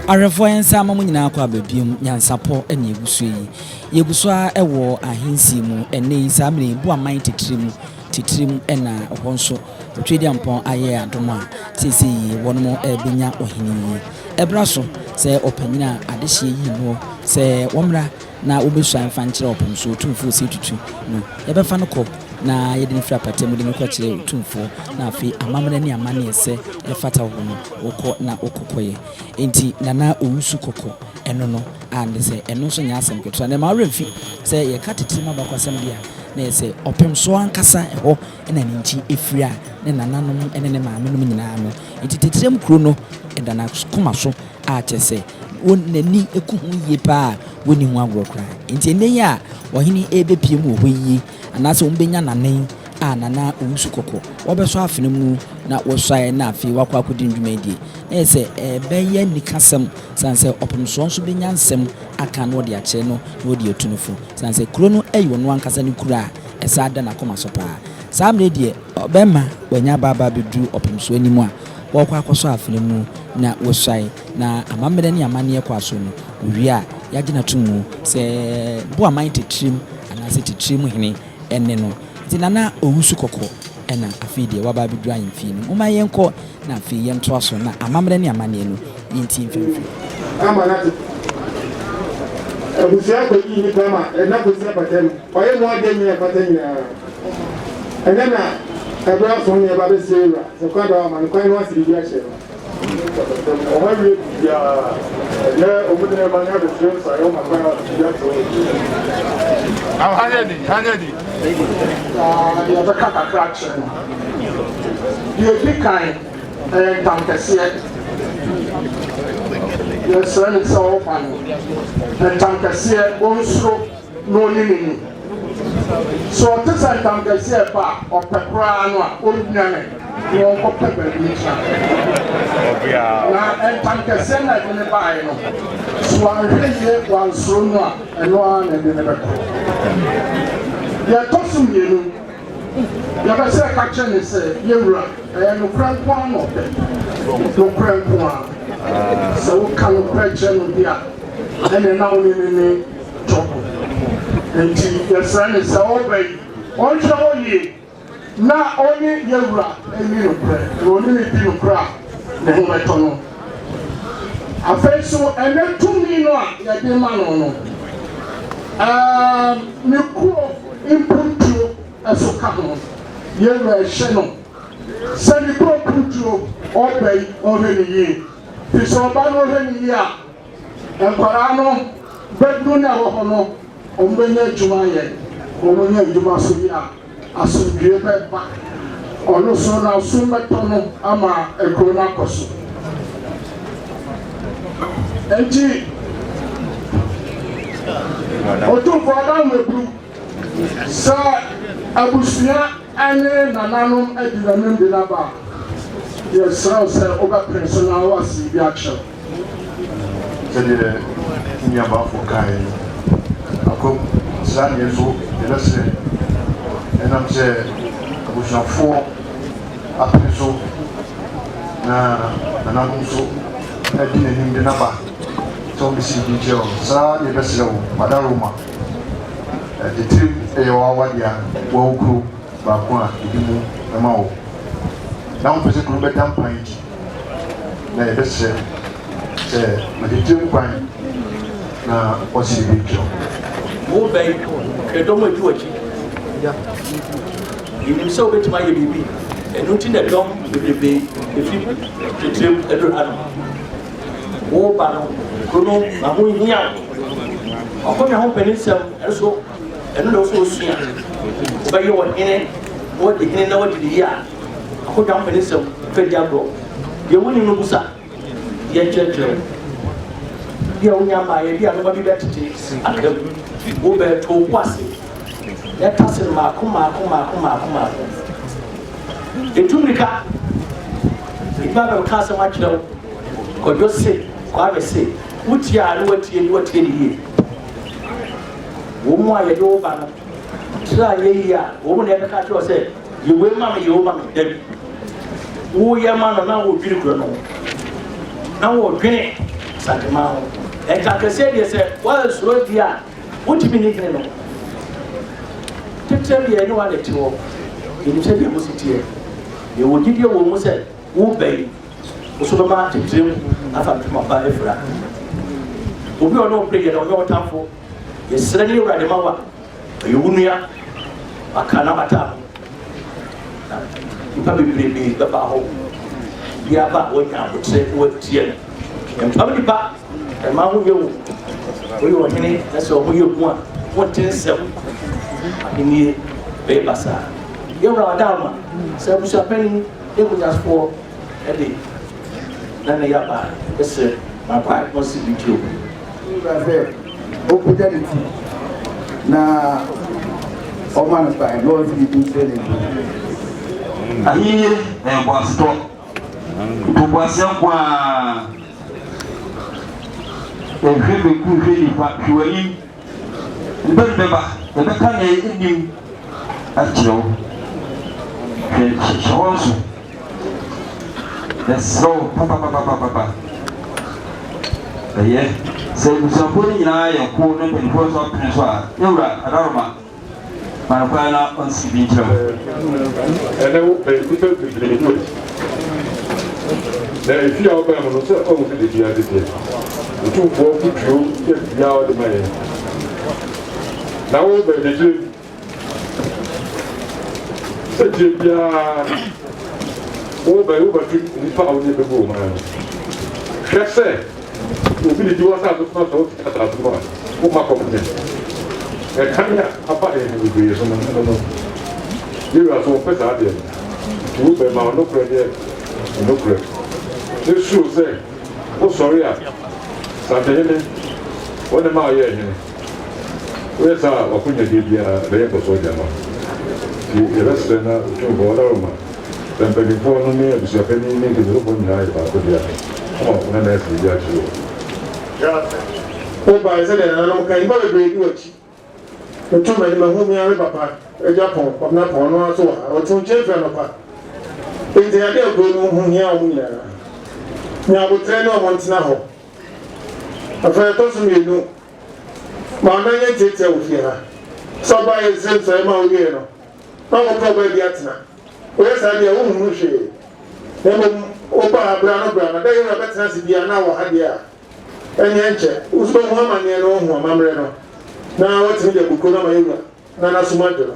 Ahwɛfoɔ yɛn nsa ama mo nyinaa kɔ aba biom nyansapɔ ne yɛgu so yi. Yɛgu so ara wɔ ahensie mu ɛnnɛ yi saa mmerɛ yi Boaman titire mu titire mu na ɛhɔ nso Otwedeampɔn ayɛ adom a seesei yi wɔnom rebɛnya ɔhene yi. Ɛbra so sɛ ɔpanyin a adehyeɛ yii noɔ sɛ wɔmmra na wɔbɛsua mfa nkyerɛ ɔpem so Otumfoɔ Osei Tutu no, yɛbɛfa no kɔ na yɛde no firi apata mu de no kɔkyerɛ Otumfoɔ na afei amammerɛ ne amanneɛ sɛ ɛfata wɔ hɔ no wokɔ na wokɔkɔyɛ. Enti Nana Owusu kɔkɔ ɛno no a ne sɛ ɛno nso nyɛ asɛm ketewa. Na ɛma wo werɛ mfi sɛ yɛka titire mu abakɔsɛm deɛ a na ɛyɛ sɛ ɔpem so ankasa ɛhɔ na ne nkyi firi a ne nananom ne ne maamenom nyinaa no. Enti Tetirem kuro no da n'akoma so a kyerɛ sɛ n'ani ku ho yie pa ara a wɔnni ho agorɔ koraa. Enti ɛnnɛ yi a ɔhene rebɛpue mu wɔ hɔ yi anaasɛ wɔbɛnya nane a Nana Owusu Kɔkɔ wɔbɛsɔ afena mu na wɔsuaeɛ na afei wakɔ akɔdi ne dwuma yi deɛ, na ɛyɛ sɛ ɛbɛyɛ anikasɛm sane sɛ ɔpemsoɔ nso bɛnya nsɛm aka na wɔde akyerɛ no na wɔde atu no fo sane sɛ kuro no yɛ ɔno ankasa ne kuro a ɛsan da n'akoma so paa. Saa mmerɛ yi deɛ, ɔbɛrima wanya aba aba abɛduru ɔpemsoɔ anim a, wɔrekɔ akɔsɔ afena mu na wɔsuae, na amammerɛ ne amanneɛ kɔ aso no, wɔwie a, yɛagye no ato mu sɛ Boaman titrim anaasɛ titrim hene ne no. Nti Nana Owusu Kɔkɔ na afei deɛ waba abɛduru ahemfie no. Momma yɛnkɔ na afei yɛntoa so na amammerɛ ne amanneɛ no yɛntie mfimfini. Ama no ate. Abusua kɔyi nnipa ma ɛna kɔsi apata mu. Ɔyɛ mu adeɛ nyina ɛfata nyinaa. Ɛnɛ na ɛberɛ aso ne ɛba bɛsrɛ wura sɛ kwan da hɔ ama no kwan no ase biribi akyerɛ no. Wɔn awie biribiara. Ɛnɛ wɔn de ne ba no abɛsrɛ nsaeɛ wɔn kwan a biribi akyerɛ wɔn. Na yɛbɛka kakra akyerɛ no. Deɛ ɛdi kan, ɛyɛ ntam kɛseɛ. Yɛsrɛ no sɛ ɔba no, ntam kɛseɛ, ɔnsuro na ɔnni ne ni. Sɛ ɔte sɛ ntam kɛseɛ reba a, ɔpɛ koraa no a, ɔnnwane na ɔnkɔpɛ baabi ntena. Na ntam kɛseɛ no a ɛde no baeɛ no, sɛ wanhwɛ yie wansuro no a, ɛno ara na ɛde no bɛkɔ. Deɛ ɛtɔ so mmienu, yɛpɛ sɛ yɛka kyerɛ no sɛ, Yɛn wura, ɛyɛ nokorɛ nko ara na ɔpɛ. Nokorɛ nko ara. Sɛ woka nokorɛ kyerɛ no deɛ a, ɛnneɛ na wo ne no ne trouble. Enti yɛsrɛ no sɛ ɔreba yi, ɔnhwɛ hɔ yie. Na ɔne yɛn Wura nni nokorɛ, na ɔne no di nokorɛ a, ne ho bɛtɔ no. Afei nso, ɛnnɛ tumi no a yɛde rema no no, ɛɛm, ne kuro mpuntuo nso ka ho. Yɛn Wura rehyɛ no sɛ ne kuro mpuntuo, ɔba yi, ɔnhwɛ no yie. Firi sɛ ɔba no ɔhwɛ no yie a, nkwadaa no, babunu no a ɛwɔ hɔ no, Wɔbɛnya adwuma ayɛ, wɔnya adwuma nso wie a, asomdwoeɛ bɛba. Ɔno nso n'asom bɛtɔ no ama kuro no akɔ so. Enti, Otumfoɔ Adanwomebru, sɛ abusua ne nananom adi n'anim de no aba a, yɛsrɛ wo sɛ wobɛpene so na woase biribi akyerɛ wo. Sɛdeɛ me nua Baffour kaeɛ no, Akwam saa deɛ nso yɛbɛsrɛ, ɛnam sɛ abusuafoɔ apene so na nananom nso adi n'anim de n'aba sɛ wɔmmɛsi biribi nkyerɛ wɔn. Saa na yɛbɛsrɛ wo, Madaroma, titire ɛyɛ w'awadeɛ a woawo kuro baako a ɛdi mu ma wo, na wompɛ sɛ kuro bɛda mpan nti. Na yɛbɛsrɛ sɛ wɔde tirim kwan na wɔasi biribi nkyerɛ wo. Wo bɛn, hwɛ dɔm a edi w'akyi. Yenim sɛ wobɛtumi ayɛ biribi, ɛno nti na dɔm bebrebe efi titirim aduru ha no. Wo ba no, kuro no ma ho hia wo. Ɔkɔmia ho mpaninsɛm nso, ɛno na ɛwɔ sɛ wosua. Wobɛyɛ ɔhene, na wadi hene na wadi ne yie a, Akodwa mpɛ ne nsɛm fa di agorɔ. Deɛ wonnim no busa, yɛnkyerɛkyerɛ wo. Bi a wonya mmaeɛ, bi a nnoɔma bi bɛtete aka mu. Wobɛto wo bo ase na ɛtase no maako maako maako maako maako. Ɛtu mmirika, nnipa bɛka asɛm akyerɛ wo. Kwadwo se, Kwame se, wotie a ne woatie ne woatie ne yie. Wo mu a yɛde wo ba no. Tiri anyɛ yie a, wɔn na ɛbɛka akyerɛ wo sɛ, yɛ wei ma me, yɛ wei ma me. Dabi. Woyɛ ma no na wodwene kuro no ho. Na wodwene Asanteman ho. Nka kɛseɛ deɛ sɛ woansuro deɛ a, wontumi nni hene no. Titire deɛ ɛne wo na ɛte hɔ. Yɛnim sɛdeɛ mo si teɛ. Yɛwɔ gyidie wɔ mu sɛ wo ba yi, wo so bɛma titire mu afa ntoma pa afira. Obi a ɔne wo pere yɛ no, ɔnyɛ wo tamfo. Yɛsrɛ ne Awurade ma wo a, ɔyɛ wo nua, waka n'abata ho. Na nnipa bebrebe bɛba hɔ. Obiara ba a, wɔanya aboterɛ na wɔatie no. Mpam nnipa, mma ho nyɛ hu. Woyɛ ɔhene na sɛ ɔho yɛ hu a, wonte nsɛm. Ahennie bɛyɛ basaa. Yɛn wura Adaoma, sɛ abusuapanin ne akunyafoɔ de na ne yaba bɛsrɛ ma kwan na ɔsi bi tio. Wura sɛ ɔmpagya ne ti na ɔma no kwan na ɔnsi biribi nkyerɛ ne nti. Ahennie ɛyɛ boasetɔ. Ntoboaseɛ nko ara. Nhwɛ benkum nhwɛ nifa, hwɛ w'anim. Nnipa bi bɛba, yɛbɛka nea yennim akyerɛ wo. Hwɛ, hyɛ hɔ nso. Yɛsrɛ wo papapapapapa. Ɛyɛ sɛ abusuafoɔ no nyinaa yɛ ko na mpanimfoɔ nso apene so a, yɛwura Adaroma. Ma no kwan na ɔnsi bi nkyerɛ wo. Ɛnnɛ wo bɛn nnipa bebree di w'akyi. Na efi a wobaa mu no sɛ ɔhu sɛ biribiara teteɛ. Otumfoɔ mfuturo yɛ biribiara a ɔde ma yɛn. Na wo bɛn titire mu. Sɛ tie biara wo bɛn wobɛto nnipa a wode bɛgu wo man no. Hwɛ sɛ Obi didi w'asase so na sɛ wote asase no a, womma kɔm nne no. Ɛkan a aba ahemfo bebree so no, ɛno no, yɛn wura, so wompɛ saa adeɛ no? Nti wo bɛ, ma wo nokorɛ nyɛ wo nokorɛ, na suro sɛ wosɔre a, Santehene, wo ne ma ɔyɛɛ hene. Woyɛ saa a, w'akonyadeɛ biara bɛyɛ nkɔsoɔ de ama wo. Nti yɛbɛsrɛ na Otumfoɔ Ɔdaroma Sɛ mpanimfoɔ no ne abusuapanin ne nkanisɔfoɔ nyinaa yɛ baako deɛ a, ama wo nana asi biribi akyerɛ wo. Wobae sɛdeɛ nananom kae, nnipa bebree di w'akyi. Meto m'ani mahu me ara me papa, Agya Pɔn, Kwabena Pɔn, ɔno ara nso wɔ ha. Ɔte wo nkyɛn firi anɔpa. Enti ɛyɛ adeɛ a kuro no ho hia wɔn nyinaa. Nya aboterɛ ne wɔn ntena hɔ. Afei ɛtɔ so mmienu, ma wo nan nyɛ ntiatia wɔ fie ha. Sɛ ɔbaeɛ nsrɛ nsɔeɛ ma wowieɛ no, na wakɔpɛ ɔbaa bi atena. Woyɛ saa deɛ a, wonhunu hwee. Na mmom woba ha berɛ ano berɛ ano, da yɛn wura bɛtena ase biara na wɔ ha deɛ a, ɛnneɛ ɛnkyɛ wo nso bɛhu amanneɛ no, woahu amammerɛ no, na woatumi de abu kuro no ama yɛn wura na n'asom adwo no.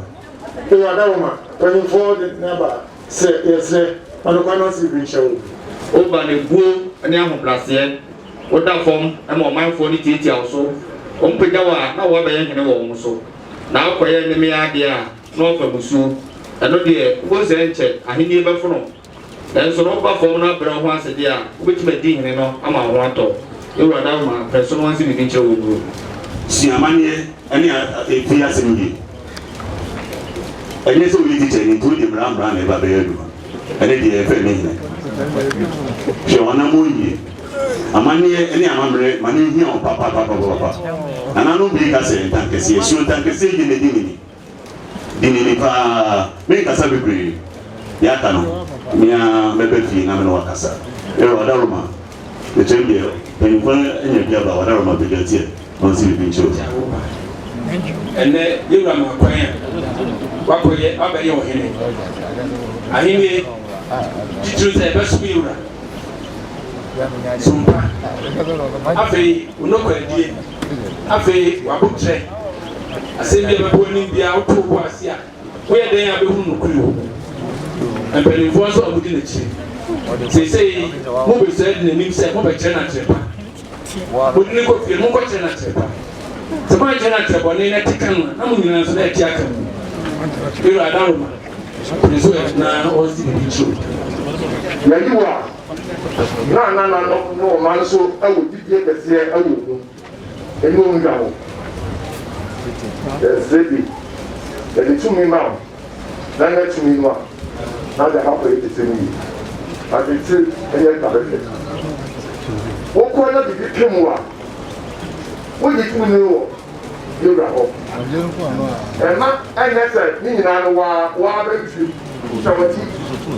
Yɛwɔ adaworoma, mpanimfoɔ de no aba sɛ yɛsrɛ ma no kwan na ɔnsi biribi nhyɛ wo. Woba no buo ne ahobrɛaseɛ, woda fam ma ɔmanfoɔ no tiatia wo so, wɔpagya wo a na woabɛyɛ hene wɔ wɔn so, na wokɔyɛ nnome adeɛ a, na wafa mmusuo. Ɛno deɛ, wobɛhu sɛ ɛnkyɛ, ahennie bɛfono. Nanso na woba fam na abrɛ wo ho ase deɛ a, wobɛtumi adi hene no ama wo ho atɔ wo. Yɛwura Dawoma, pɛ so na wansi biribi nkyerɛ wo nnuro. Sua amanneɛ ne efie asɛm yie. Ɛnyɛ sɛ woyɛ tikyani nti wode mmara mmara na ɛba bɛyɛ adwuma. Ɛne deɛ yɛfrɛ ne hene. Hwɛ w'anammɔn yie. Amanneɛ ne amammerɛ ma no nhia wo papapapapapa. Nananom bi ka sɛ ntankɛseɛ, suro ntankɛseɛ yie na di ne ni. Di me ni paa. Menkasa bebree. Deɛ aka no, me ara mɛba fie na me ne wo akasa. Ero Ɔdaroma, mekyerɛ me deɛ mpanyimfoɔ no anya bi aba, Ɔdaroma pagya teɛ na ɔnsi biribi nkyerɛ wo. Ɛnnɛ, yɛn wura maa kwan a wakɔyɛ wabɛyɛ ɔhene. Ahenni titiriw sɛ yɛbɛsom yɛn wura. Som pa. Afei, wo nokwaredie. Afei, w'aboterɛ. Asɛm bi a ɛbɛba w'anim biara, woto wo bo ase a, woyɛ dɛn a wobɛhunu nokorɛ wɔ mu? Mpanimfoɔ nso a modi n'akyire. Seesei, mobɛsua adi n'anim sɛ mobɛkyerɛ no akyerɛ pa. Mode no kɔ fie no, monkɔkyerɛ no akyerɛ pa. Sɛ moankyerɛ no akyerɛ bɔne na ɛte ka no a, na mo nyinaa nso na ɛte aka mo. Ero Adaworoma, pene so ɛ na ɔnsi biribi nkyerɛ wo. Yɛyi wo a, na nananom ne ɔman nso wɔ gyidie kɛseɛ wɔ wo mu. Ɛne wo nhwa ho. Yɛsrɛ bi, yɛde tumi ma wo, na nya tumi no a, na de akɔ yɛ tete no yie. Na tete yɛ nka bɛhwɛ. Wokɔ na biribi pem wo a, wogye tumi no wɔ. Yɛwura hɔ. Ɛmma ɛnyɛ sɛ ne nyinaa no waa waa bɛhwehwɛ mu. Twa w'akyi.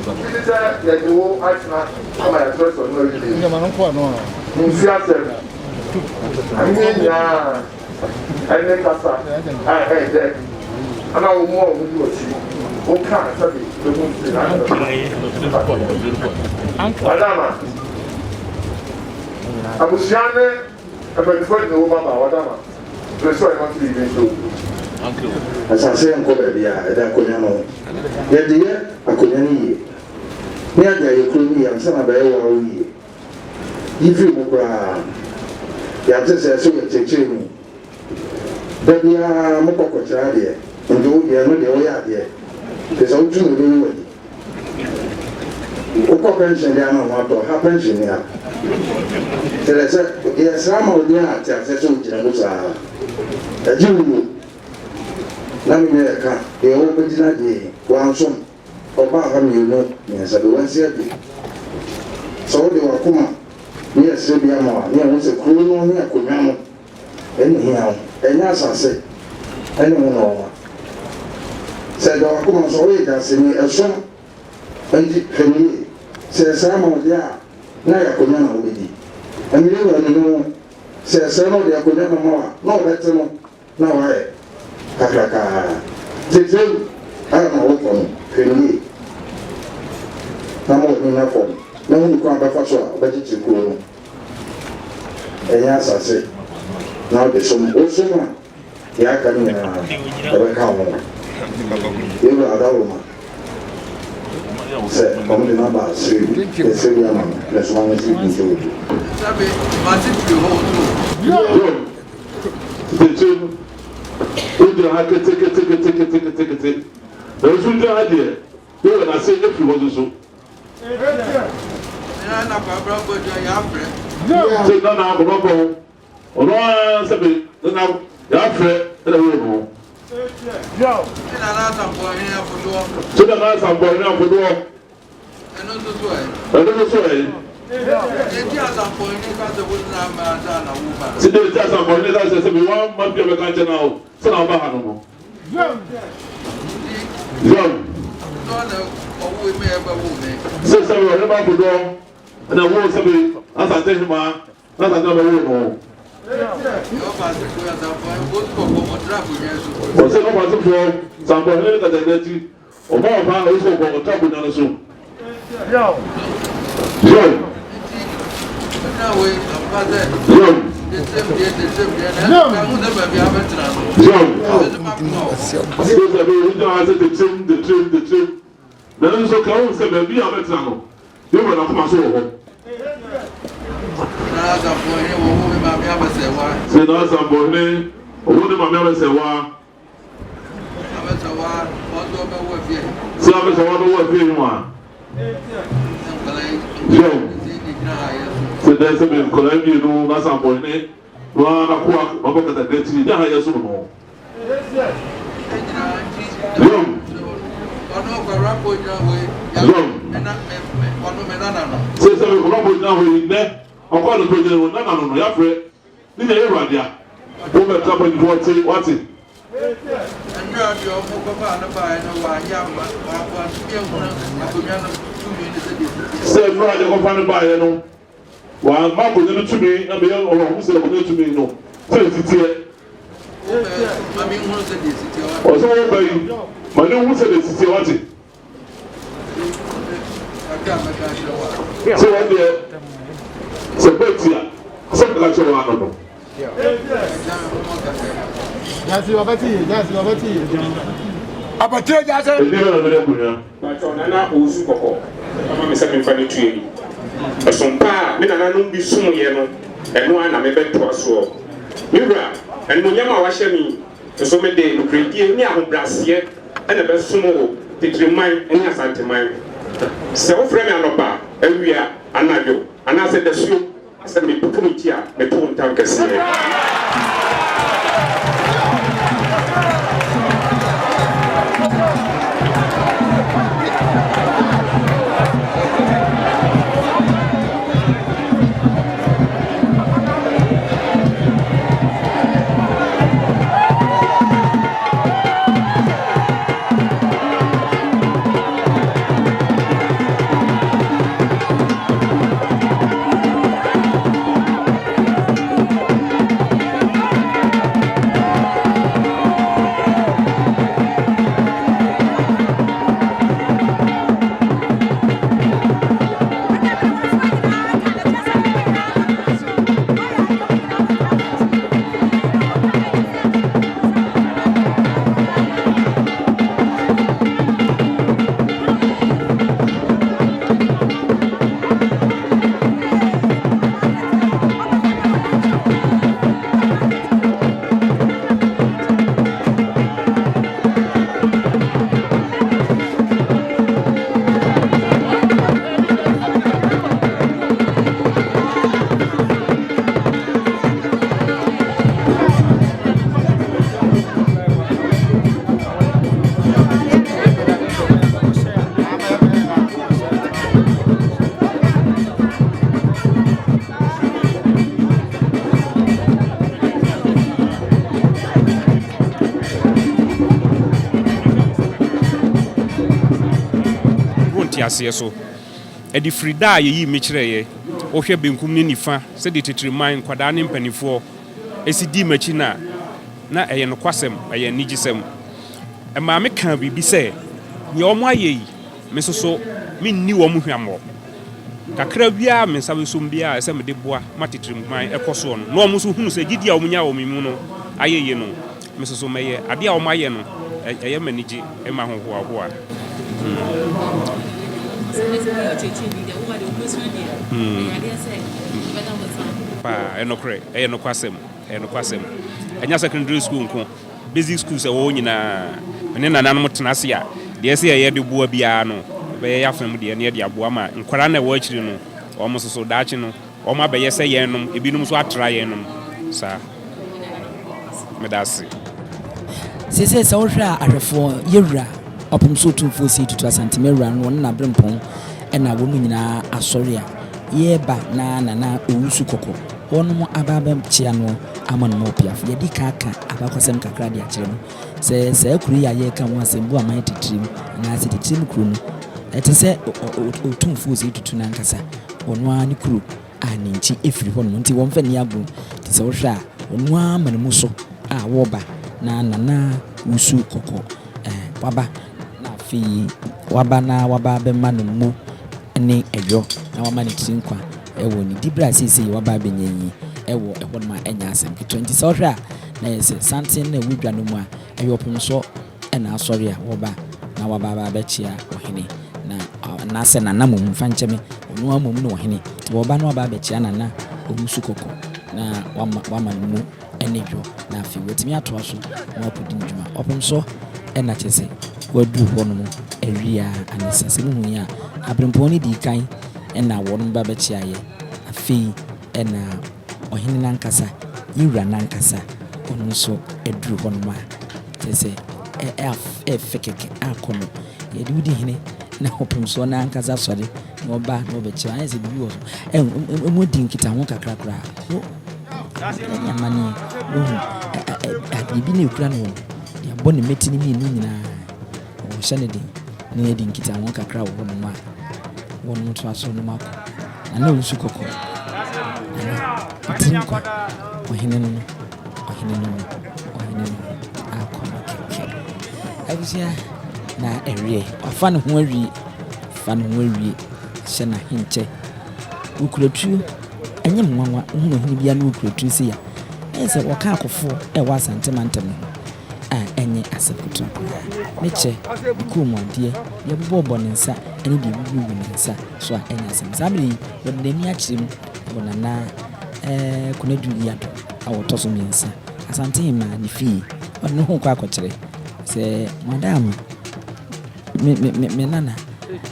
Gye di sɛ yɛde wo atena ama yɛatwerɛtwerɛ no awie. Nsi asɛm. Ahenni nyinaa ɛne kasa a ɛyɛ dɛ ana wɔn a wɔdi w'akyi woka sɛde bɛhu sɛ Wadama abusua ne mpanyinfoɔ de wɔn aba wadama bere so a yɛma to biribi nso. Asase nkɔ baabi a ɛda akonnwa no ho. Yɛde yɛ akonnwa no yie ne ade ayɛ kuro no yie ansa na abɛyɛ wo ara wo yie. Yi firi mu koraa. Yɛate sɛ so yɛ kyerɛkyerɛni. Da biara mokɔ kɔkyerɛ adeɛ nti wo deɛ ɛno deɛ woyɛ adeɛ firi sɛ wotu na ɛbɛyi w'adi. Wokɔ pɛnhyɛn deɛ ama ho atɔ ha pɛnhyɛn ni ha. Kyerɛ sɛ yɛsra ma wo deɛ a te aseɛ sɛ wogyina mu saa. Ɛgye wuo na me nua yɛka deɛ wobɛgyina deɛ wansom. Ɔbaa ha mienu, miɛnsa bi, wansi adi. Sɛ wode w'akoma ne ɛserɛ bi ama a, ne ɛho sɛ kuro no ne akonwa no na ehia wo, ɛnyɛ asase ne ho nnoɔma. Sɛ ɛda w'akoma so a, woyɛ daseni, ɛsom nti hwɛ no yie. Sɛ ɛsra ma wo deɛ a, na ɛyɛ akonwa na wobɛdi. Mmere wɔ ne ho, sɛ ɛsrɛ na ɔde akonwa no ma wo a, na ɔbɛte no. Na wayɛ kakrakaa. Titiriw a na wokɔ no, hwɛ no yie, na ma w'ani nna fam, na hunu kwan a wobɛfa so a wobɛkyekyere kuro no. Ɛnyɛ asase na wode som. Wosom a, deɛ aka no nyinaa, ɛbɛka wo ho. Yɛwura Adaworoma, sɛ wɔde no aba serɛ bi, yɛsrɛ bi ama no, na soma no nso bi nso wɔ bi. Tete no, wogyina ha keteketeketekete, nanso wogyina ha deɛ, wowɔ n'ase afiri hɔ nso so. Sɛ nana akɔbakɔ ho, ɔno ara sɛ me nana yɛafrɛ ɛna wɔ no. Sɛ nana asampɔhene afodoɔ. Ɛno nso so ɛ? Ɛno nso so ɛ? Deɛ nti asampɔhene ka sɛ wo nna mma ansa na woreba no. Sɛ deɛ nti asampɔhene ka sɛ sɛ mewɔ mma bi a bɛka nkyɛn na wo sɛ na woba ha no no. Yam. Sɛ na ɔwo me ɛbɛwo me. Sɛ sɛ ɔhene ba kodɔ na wo sɛ me asante hema na asante na bɛwo no. Wɔsɛ ɔfa asefoɔ sampɔhene ne katakra akyi. Ɔbɔ ɔpaa a ɔsɔ kɔ ɔtɔ akonnwa no so. Yom. Yom. Yom. Sɛ bɛ ogyina hɔ sɛ tetirim tetirim tetirim nanso ka wo sɛ baabi a wobɛtena no Yehowa n'akoma so wɔ hɔ. Sɛ n'asampɔhene ɔwɔ ne maame abɛsɛwa. Sɛ abɛsɛwa bɛwɔ afie yi mu a. Yɛw. Sɛ dɛ sɛ me nkɔla mmienu n'asampɔhene no ara n'akoa ɔbɔ katakra akyiri ne ha yɛ som no. Yɛw. Yɛw. Sɛ sɛ me kɔla bɔ gyina hɔ yi nnɛ ɔkɔ anɔpɛ gyina hɔ nana no no yɛafrɛ. Ne nyɛ yɛ dea. Wo bɛ ka mpanyinfoɔ te wate. Sɛ nnura deɛ kɔfa no baeɛ no wamma akonnwa no tumi na meyɛ ɔho sɛ akonnwa tumi no sɛ ɛsiteɛ. Ɔsɛ wo ba yi ma ne hu sɛ ɛsiteɛ wate. Sɛ wɔn deɛ sɛ bɛti a sɛ meka kyerɛ wɔn ano no. Abatire gya sɛ. Ɛdi bɛ na mede akonnwa. Pakyɛw Nana Owusu Kɔkɔ ama me sɛ memfa no tue yi. Ɛsom pa a me nananom bi somyɛ no, ɛno ara na mebɛtoa soɔ. Me wura, animuonyam a woahyɛ me yi nso mede nokorɛdie ne ahobrɛaseɛ na ɛbɛsom wo, Titiriman ne Asanteman. Sɛ wofrɛ me anɔpa, awia, anadwo anaasɛ dasuo sɛ mepopo me ti a, meto wo ntam kɛseɛ. nteaseɛ so. Ɛde firi da a yɛyii me kyerɛeɛ, wohwɛ benkum ne nifa sɛdeɛ titiriman, nkwadaa ne mpanimfoɔ si dii m'akyi no a, na ɛyɛ nokwasɛm, ɛyɛ anigyesɛm. Ɛmaa mekaa biribi sɛ, Nea wɔayɛ yi, me nso so menni wɔn hwammɔ. Kakra biara a me nsa bɛsɔ mu biara a ɛsɛ sɛ mede boa ma titiriman kɔ soɔ no, na wɔn nso hunu sɛ gyidie a wɔnya wɔ me mu no ayɛ yie no, Me nso so mɛyɛ. Adeɛ a wɔayɛ no, ɛyɛ me anigye, ɛma ahohoahoa. Paa, ɛyɛ nokorɛ, ɛyɛ nokwasɛm, ɛyɛ nokwasɛm. Ɛnyɛ secondary school nko, basic schools ɛwɔ hɔ nyinaa, me ne nananom tena ase a, deɛ ɛsɛ yɛyɛ de boa biara no, yɛbɛyɛ yɛn afa mu deɛ na yɛde aboa ma nkwadaa no a ɛwɔ akyiri no, wɔn nso so, daakye no, Wɔabɛyɛ sɛ yɛnnom, ebinom nso atra yɛnnom saa. Meda ase. Seesei sɛ wohwɛ a ahwɛfoɔ, yɛwura Ɔpem so Otumfoɔ Osei Tutu Asante Mawura no wɔne n'aberempɔn na wɔn nyinaa asɔre a yɛreba na Nana Owusu Kɔkɔ wɔnom aba abɛkyea no ama no ma ɔpiafo. Yɛadi kan aka abakɔsɛm kakra de akyerɛ no sɛ saa kuro yi a yɛreka ho asɛm Buaman Titirim anaasɛ Titirim kuro no ɛte sɛ Otumfoɔ Osei Tutu no ankasa Ɔno ara ne kuro a ne nkyi firi hɔ nom nti wɔmfa nni agorɔ. Nti sɛ wohwɛ a ɔno ara ma ne mu so a wɔreba na Nana Wusu Kɔkɔ eh, waba na afei waba na waba abɛma no mu ne ɛyɔ na wama ne tiri nkwa wɔ ne diberɛ a seesei waba abɛnya yi wɔ ɛhɔ nom a ɛnyɛ asɛm ketewa. Nti sɛ wohwɛ a na yɛ sɛ santen no a ɛwɔ dwa no mu a ɛyɛ ɔpemsoɔ na asɔre a wɔba na wɔaba aba abɛkyea ɔhene, na anaasɛ nana mmom, mfa nkyɛ me, ɔno ara mmom ne ɔhene, nti wɔba na wɔaba abɛkyea nana Owusu-Kɔkɔ na wama wama no mu ne dwo, na afei watumi atoa so na wakɔdi ne dwuma. Ɔpem so na kyerɛ sɛ waduru hɔ nom awie a, ansa sɛ muhu yi a, aberempɔn no dii kan na wɔnom ba bɛkyeaeɛ, afei na ɔhene no ankasa, yɛn wura no ankasa, ɔno nso aduru hɔnom a, kyerɛ sɛ ɛyɛ fɛ kɛkɛ akɔ no. Yɛde wo di hene na ɔpem soɔ no ankasa sɔre na ɔba na ɔbɛkyerɛ ayɛ sɛ biribi wɔ so. Ɛmu di nkitaho kakra koraa. Wo ɛne amanneɛ wohu adeɛ bi na ɛkura no wɔ no. Yɛabɔ ne mmati no mmienu nyinaa. Wɔhyɛ no den na yɛadi nkitaho kakra wɔ hɔnom a, wɔnom toa so nom akɔ. Nana Owusu Kɔkɔɔ, Nana Ɔtiri Nkwa, Ɔhene no no, Ɔhene no no, Ɔhene no no, akɔ no kɛkɛ. Abusua na ɛweɛ, wafa ne ho awie, fa ne ho awie, hyɛ n'ahenkyɛ. Wokura tuo, ɛnyɛ me nwanwa, wohunu ɔhene biara na wokura tuo sei a, ɛyɛ sɛ wɔka akofoɔ ɛwɔ Asante mantam no ho. a ɛnyɛ asɛm ketewa koraa. Ne kyɛ, ne kɔnmuadeɛ, deɛ ɛbobɔbobɔ ne nsa ne deɛ ɛgugugugu ne nsa so a ɛnyɛ asɛm. Saa berɛ yi, wɔde n'ani akyerɛ mu wɔ Nana eh, Konadu Yiadom a ɔtɔ so mmiɛnsa, Asantehemaa ne fie. Ɔde ne ho rekɔ akɔkyerɛ sɛ madam, me, me, me, me nana,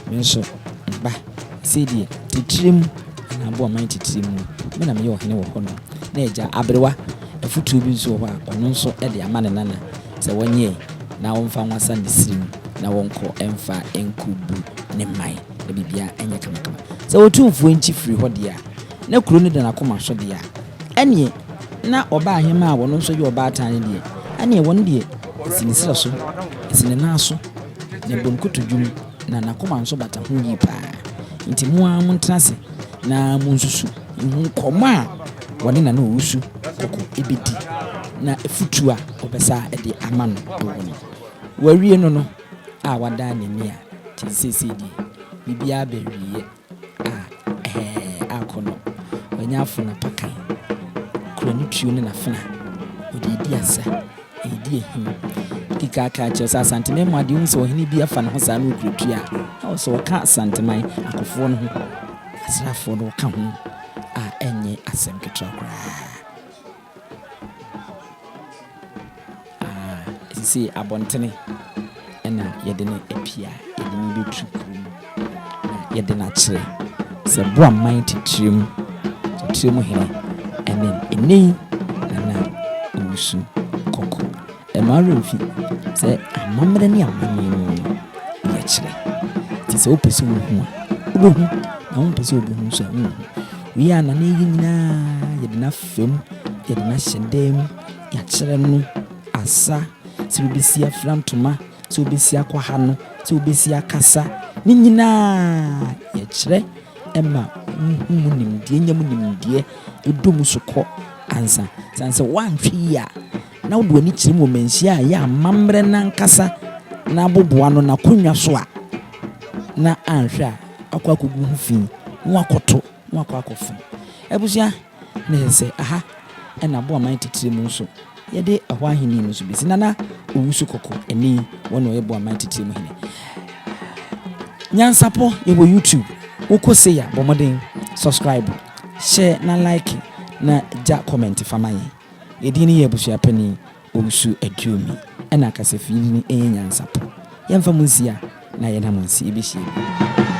me nso mba. Sei deɛ, titire mu anaa aboaman titire mu, me na meyɛ ɔhene wɔ hɔ nom. Na agya aberewa afotuo bi nso wɔ hɔ a ɔno nso de ama ne nana sɛ wɔnyɛ na wɔmfa nwasa ne siri mu na wɔnkɔ mfa nkɔbu ne man na biribiara nyɛ kamakama. Sɛ Otumfoɔ nkyi firi hɔ deɛ a, na kuro no da n'akoma so deɛ a, ɛneɛ na ɔbaahemaa a ɔno nso yɛ ɔbaatan no deɛ, ɛneɛ wɔn deɛ ɛsi ne serɛ so, ɛsi ne nan so, na ɛbɔ ne kotodwe mu, na n'akoma nso bata ho yie paa. Nti mo ara montena ase na monsusu nhu nkɔmmɔ a wɔne Nana Owusu Kɔkɔ bɛdi na afutuo a ɔbɛsa de ama no wɔ no. Wawie no no a wadan n'ani a, kyerɛ sɛ seesei deɛ biribiara aba awieɛ a ɛhɛɛ akɔ no. Wanya afono apakan, kura ne tuo ne n'afena, ɔde redi asa. Ɛredi ahim. Di kan ka kyerɛ sɛ Asanteman mu adeɛ, wohu sɛ ɔhene bi afa ne ho saa na ɔkura tua a, na wɔ sɛ ɔka Asanteman akofoɔ no ho, asraafoɔ no ɔka ho a ɛnyɛ asɛm ketewa koraa. Ah, sisi abɔntene ɛna yɛde no apia, yɛde no bɛtu kurom na yɛde no akyerɛ sɛ Boaman titire mu, titire mu hene ɛne ɛnɛ yi Nana Owusu Kɔkɔ. Ɛmma wo werɛ mfi sɛ amammerɛ ne amanneɛ mu no yɛkyerɛ. Nti sɛ wopɛ sɛ wohu a, wobɛhu, na wompɛ sɛ wobɛhu nso a, wonhu. Wei a Nana yi nyinaa yɛde no afa mu, yɛde no ahyɛ dan mu, yɛakyerɛ no asa, sɛ wobɛsi afira ntoma, sɛ wobɛsi akɔ ha no, sɛ wobɛsi akasa. Ne nyinaa yɛkyerɛ ma wohu mu nimdeɛ, nya mu nimdeɛ, dɔ mu so kɔ ansa. Sane sɛ woanhwɛ yie a, na wode w'ani kyerɛ mu wɔ manhyia a ɛyɛ amammerɛ no ankasa n'aboboano, n'akonnwa so a, na anhwɛ a akɔ akɔgu ho fi na wakɔto na wakɔ akɔfom. Abusua, na ɛsɛ sɛ aha na Aboaman titire mu nso yɛde ɛhɔ ahenni no nso bɛsi. Nana Owusu Kɔkɔ ɛne yi, wɔn na ɔyɛ Boaman titire mu hene. Nyansapɔ yɛwɔ YouTube, wokɔ sei a bɔ mmɔden subscribe, share na like na gya comment fa ma yɛn. Yɛdin no yɛ Abusuapanin Owusu Aduomi ɛna kasafie no yɛ Nyansapɔ. Yɛmfa mo nsi a na yɛnam nsi yɛbɛhyia bio.